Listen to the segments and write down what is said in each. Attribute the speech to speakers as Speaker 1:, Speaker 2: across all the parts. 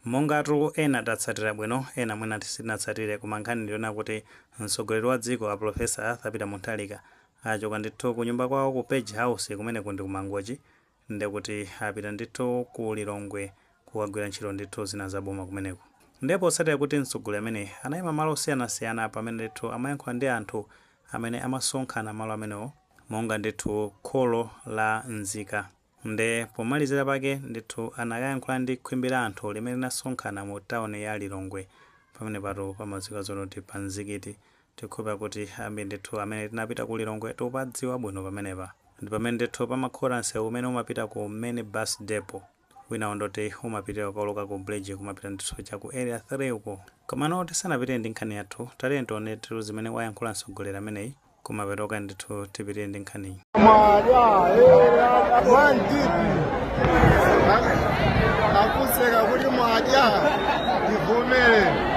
Speaker 1: Mongatu ena tatsatira bwino, ena mwina sitinatsatire, koma nkhani ndiyona kuti mtsogoleri wa dziko a Professor Arthur Peter Mutharika achoka ndithu ku nyumba kwawo ku Page House kumeneko ndi ku Mangochi, ndekuti apita ndithu ku Lilongwe kukagwira ntchito ndithu zina zaboma kumeneko. Ndipo potsatira kuti mtsogoleri amene anayima malo osiyanasiyana pamene ndithu amayankhula ndi anthu amene amasonkhana malo amenewo monga ndithu kholo la nzika, nde pomalizira pake ndithu anakayankhula ndi khwimbi la anthu limene linasonkhana mu tawuni ya Lilongwe. Pamene pato pamadziwika zoti pa mzikiti. Tikhulupira kuti ambiri ndithu amene tinapita ku Lilongwe tikupadziwa bwino pamenepa. Ndi pamene ndithu pamakhota msewu umene umapita ku main bus depot, wina ndoti umapitira kukaloka ku bridge kumapita ndithu cha ku Area 3 uko. Komano tisanapite ndi nkhani yathu, tatiye tione ndithu zimene wayankhula mtsogoleri ameneyi. Kumapeto ndithu tipitire ndi nkhaniyi.
Speaker 2: Mwadya mwantiti akuseka kuti mwadya ndivomere.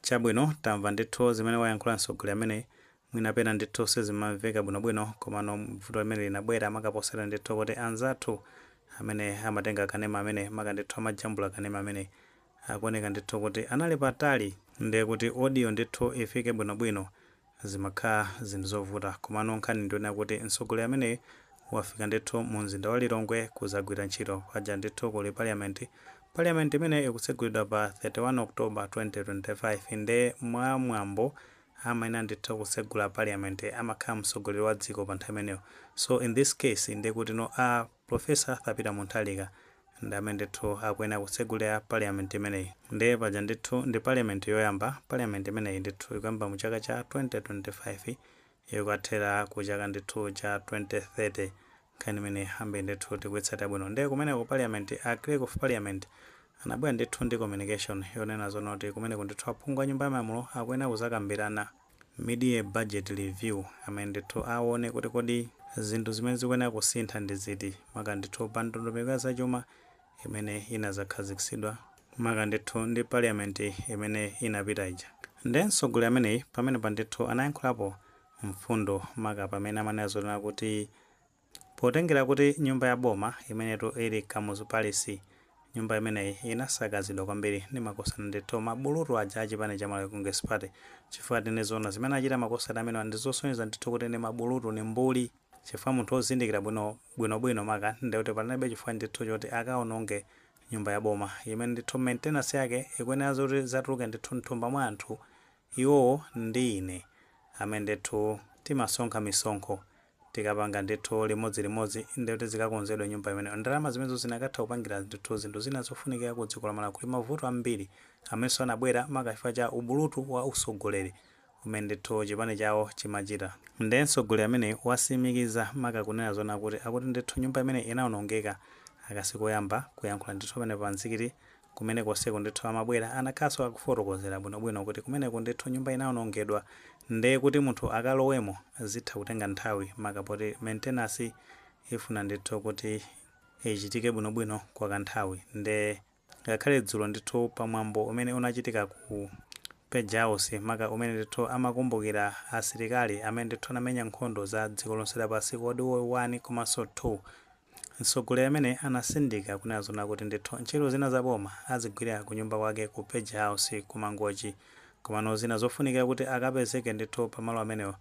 Speaker 1: Chabwino, tamva ndithu zimene wayankhula mtsogoleri amene. Mwina pena ndithu sizimamveka bwinobwino, komano vuto limene linabwera makaposera ndithu kuti anzathu amene amatenga kanema amene maka ndithu amajambula kanema amene akuoneka ndithu kuti anali patali, ndiye kuti audio ndithu ifike bwinobwino zimakhala zinthu zovuta. Komano nkhani ndiona kuti mtsogoleri amene wafika ndithu mu mzinda wa Lilongwe kuzagwira ntchito. Paja ndithu kuli parliament, parliament imene ikutsegulidwa pa 31 October 2025. Nde mwa mwambo amayenera ndithu kutsegula parliament amakhala mtsogoleri wa dziko pa nthawi imeneyo. So in this case ndiye kuti no, a Professor Arthur Peter Mutharika ndi amene ndithu akuyenera kutsegulira parliament imeneyi. Ndiye paja ndithu ndi parliament yoyamba. Parliament imeneyi ndithu ikuyamba mu chaka cha 2025, ikukathera ku chaka ndithu cha 2030. Nkhani imene ambiri ndithu tikuitsatira bwino. Ndiye kumeneko parliament, a Clerk of Parliament anabwera ndithu ndi communication yonena zonoti kumeneko ndithu aphungu a nyumba ya malamulo akuyenera kuzakambirana mid-year budget review, amene ndithu aone kuti kodi zinthu zimene zikuyenera kusintha ndi ziti, maka ndithu pa ndondomeko ya zachuma imene inazakhazikitsidwa maka ndithu ndi parliament imene inapita ija. Ndiye mtsogoleri ameneyi pamene pa ndithu anayankhulapo mfundo, maka pamene amanena zonena kuti potengera kuti nyumba ya boma imenetu ili Kamuzu Palace, nyumba imeneyi inasakazidwa kwambiri ndi makosana ndithu, mabulutu aja achipani cha Malawi Congress Party, chifukwa tine zona zimene achita makosana amenewa ndi zosonyeza ndithu kuti ndi mabulutu, ni mbuli, chifukwa munthu wozindikira bwino bwinobwino maka ndikuti panalibe chifukwa ndithu choti akaononge nyumba ya boma imene ndithu maintenance yake ikuyenera zoti zatuluke ndithu mthumba mwa anthu, iwowo ndi ine amene ndithu timasonkha misonkho. Tikapanga ndithu limodzilimodzi ndikuti zikakonzedwe nyumba imeneyo. Ndalama zimenezo zinakatha kupangira ndithu zinthu zina zofunikira ku dziko la Malawi. Kuli mavuto ambiri amenenso anabwera maka chifukwa cha ubulutu wa usogoleri umene ndithu chipani chawo chimachita. Ndiye mtsogoleri amene wasimikiza maka kunena zona kuti akuti ndithu nyumba imene inawonongeka akasikoyamba kuyankhula ndithu pamene pa mzikiti kumene konseko ndithu amabwera anakhalanso akufotokozera bwinobwino kuti kumeneko ndithu nyumba inawonongedwa, ndiye kuti munthu akalowemo zitha kutenga nthawi, maka poti maintenance ifuna ndithu kuti ichitike bwinobwino kwa kanthawi. Nde ngakhale dzulo ndithu pamwambo umene unachitika ku Page House, maka umene ndithu amakumbukira asilikali amene ndithu anamenya nkhondo za dziko lonse lapansi, World War 1 komanso 2, mtsogoleri amene anasindika kunena zona kuti ndithu ntchito zina za boma azigwirira ku nyumba kwake ku Page House ku Mangochi, komano zina zofunikira kuti akapezeke ndithu pamalo amenewo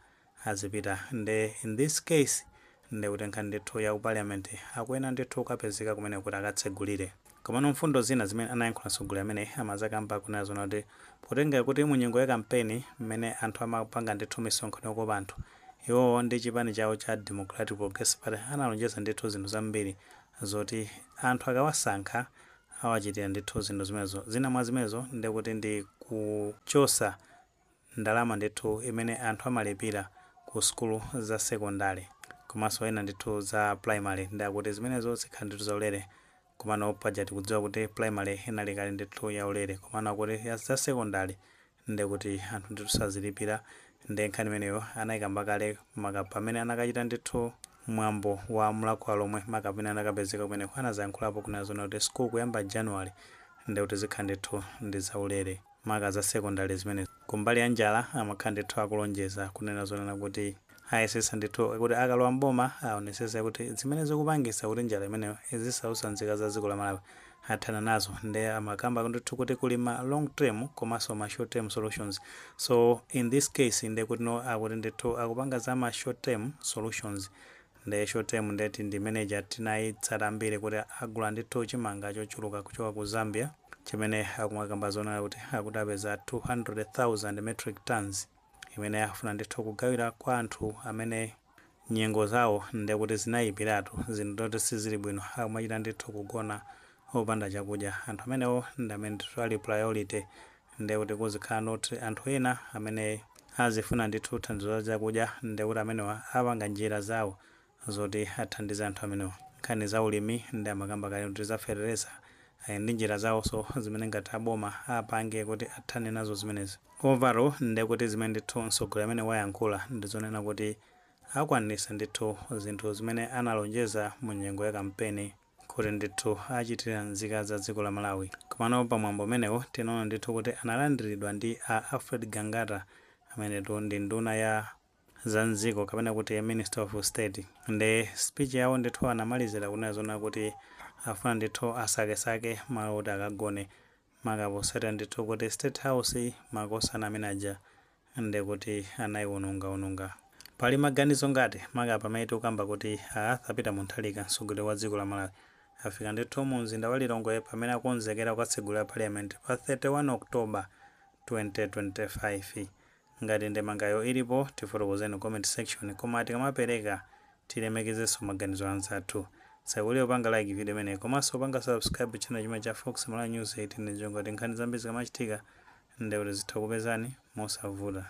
Speaker 1: azipita. Nde in this case, nde kuti nkhani ndithu ya ku parliament akuyenera ndithu kukapezeka kumene kuti akatsegulire. Komano mfundo zina zimene anayankhula mtsogoleri amene amazakamba kunena zona kuti potenga kuti mu nyengo ya kampeni mmene anthu amapanga ndithu misonkhano yokopa anthu, iwowo ndi chipani chawo cha Democratic Progressive Party analonjeza ndithu zinthu zambiri zoti anthu akawasankha awachitira ndithu zinthu zimenezo. Zina mwa zimenezo ndikuti ndi kuchosa ndalama ndithu imene anthu amalipira ku sukulu za sekondari komanso ena ndithu za primary, ndakuti zimenezo zikhala ndithu zaulere. Komano paja tikudziwa kuti primary inali kale ndithu yaulere, komano akuti za sekondari ndikuti anthu ndithu sazilipira. Ndi nkhani imeneyo anayikamba kale maka pamene anakachita ndithu mwambo wa Mulhako lomwe maka pamene anakapezeka kumeneko, anazayankhulapo kunena zona kuti school kuyamba January ndikuti zikhala ndithu ndi zaulere, maka za sekondari zimenezo. Kumbali ya njala amakhala ndithu akulonjeza kunena zonena kuti ayesesa ndithu kuti akalowa mboma aonesese kuti zimene zikupangisa kuti njala imeneyo izisausa nzika za dziko la Malawi athana nazo. Ndi amakamba ndithu kuti kuli ma long term komanso ma short term solutions. So in this case ndekuti no, akuti ndithu akupanga za ma short term solutions. Ndi short term ndeti ndi manager tinayitsata ambiri kuti agula ndithu chimanga chochuluka kuchoka ku Zambia, chimene akumakamba zonena kuti akuti apeza 200,000 metric tons imene afuna ndithu kugawira kwa anthu amene nyengo zawo ndekuti zinayipiratu, zinthu zoti sizili bwino, akumachita ndithu kugona opanda chakudya. Anthu amenewo ndi amene ndithu ali priority. Ndekuti kuzikhala noti anthu ena amene azifuna ndithu thandizo la chakudya, ndekuti amenewa apanga njira zawo zoti athandize anthu amenewa. Nkhani za ulimi ndi amakamba kale kuti za fertilizer ndi njira zawonso zimene ngati aboma apange kuti athane nazo zimenezi. Overall ndekuti zimene ndithu mtsogoleri amene wayankhula ndi zonena kuti akwanitsa ndithu zinthu zimene analonjeza mu nyengo ya kampeni kuti ndithu achitira nzika za dziko la Malawi. Komano pamwambo umenewo tinaona ndithu kuti analandiridwa ndi a Alfred Gangata, amenetu ndi nduna ya za mdziko kapena kuti Minister of State. Ndi speech yawo ndithu anamalizira kunena zona kuti afuna ndithu asakesake malo oti akagone, makaposera ndithu kuti State House makosana amene aja ndikuti anayiwonongaononga. Pali maganizo ngati maka pamene tikukamba kuti Arthur Peter Mutharika, mtsogoleri wa dziko la Malawi, afika ndithu mu mzinda wa Lilongwe pamene akonzekera kukatsegulira Parliament pa 31 October 2025? Ngati ndemangayo ilipo, tifotokozeni comment section, koma tikamapereka tilemekezenso maganizo anzathu. Sakulire upanga like video imeneyi komanso upanga subscribe channel chimene cha Fox Malawi News 18 ndi ngati nkhani zambiri zikamachitika ndekuti zitha kupezani mosavuta.